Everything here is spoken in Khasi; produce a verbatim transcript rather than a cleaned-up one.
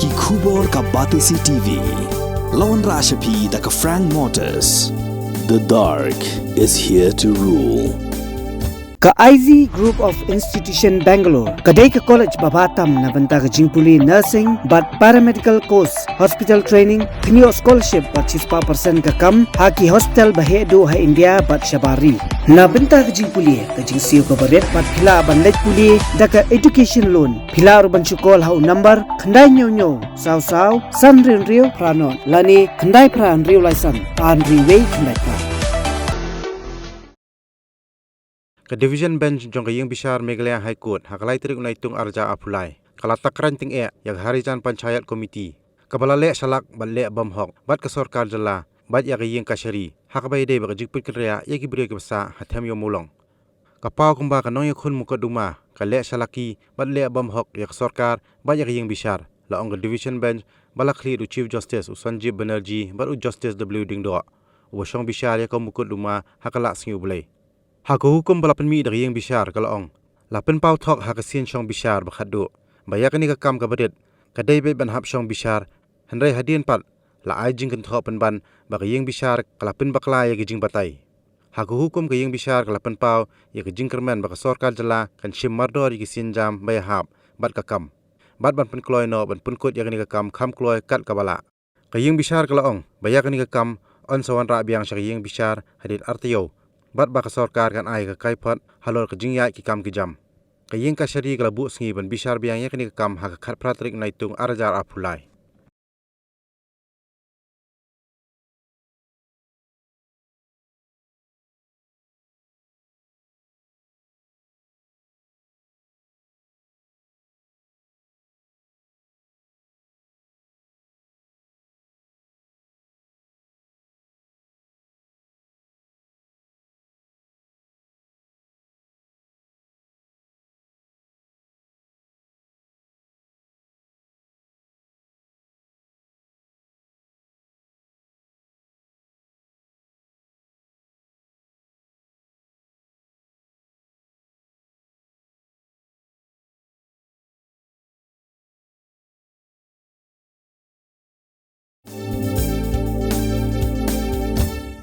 Ki khubor ka Batesi T V. La wanrah sha phi da ka Frank Motors. The dark is here to rule. Ka I Z Group of Institution Bangalore ka dei ka college ba bha tam na bynta ka jingpule nursing bad paramedical course, hospital training, kynnoh scholarship bad shispah percent ka kam ha ki hospital ba heh duh ha India bad shabar ri. Na bynta ka jingpule ka jingsiew kaba rit bad phi lah ban leit pule da ka education loan. Phi lah ruh ban shu call ha u number khyndai hynñiew hynñiew saw saw san hynriew hynriew phra nod lane khyndai phra hynriew lai san ar hynriew wei khyndai phra. Ka Division Bench jong ka Ïingbishar Meghalaya High Court ha ka lai tarik u Naitung arhajar arphew lai ka la tak kren tyngeh ïa ka Harijan Panchayat Committee kaba la leh shalak bad leh bymhok bad ka sorkar jylla bad ïa ka Ïing Kashari ha kaba ïadei bad ka jingpynkynriah ïa ki briew kiba sah ha Them Ïew Mawlong. Ka paw kumba ka nongïakhun mukotduma ka leh shalaki bad leh bymhok ïa ka sorkar bad ïa ka Ïingbishar, la ong ka Division Bench ba la khlieh da u Chief Justice u Sanjeev Banerjee bad u Justice W Diengdoh uba shong bishar ïa ka mukotduma ha ka lad sngi U Blei. Ha ka hukum ba la pynmih da ka Ïingbishar ka la ong, la pynpaw thok ha ka sien shong bishar ba khatduh ba ïa kane ka kam kaba rit ka dei beit ban hap shong bishar, hynrei hadien pat la ai jingkynthoh pynban ba ka Ïingbishar ka la pynbakla ïa ka jingbatai. Ha ka hukum ka Ïingbishar ka la pynpaw ïa ka jingkyrmen ba ka sorkar jylla kan shim mardor ïa ki sienjam ba ïahap bad ka kam bad ban pynkloi noh ban pynkut ïa kane ka kam kham kloi kat kaba lah. Ka Ïingbishar ka la ong ba ïa kane ka kam yn sa wanrah biang sha ka Ïingbishar hadien ar taïew bad ba ka sorkar kan ai ka kaiphod halor ka jingïaid ki kam ki jam. Ka Ïing Kashari ka la buh sngi ban bishar biang ïa kane ka kam ha ka khatphra tarik u Naitung arhajar arphew lai.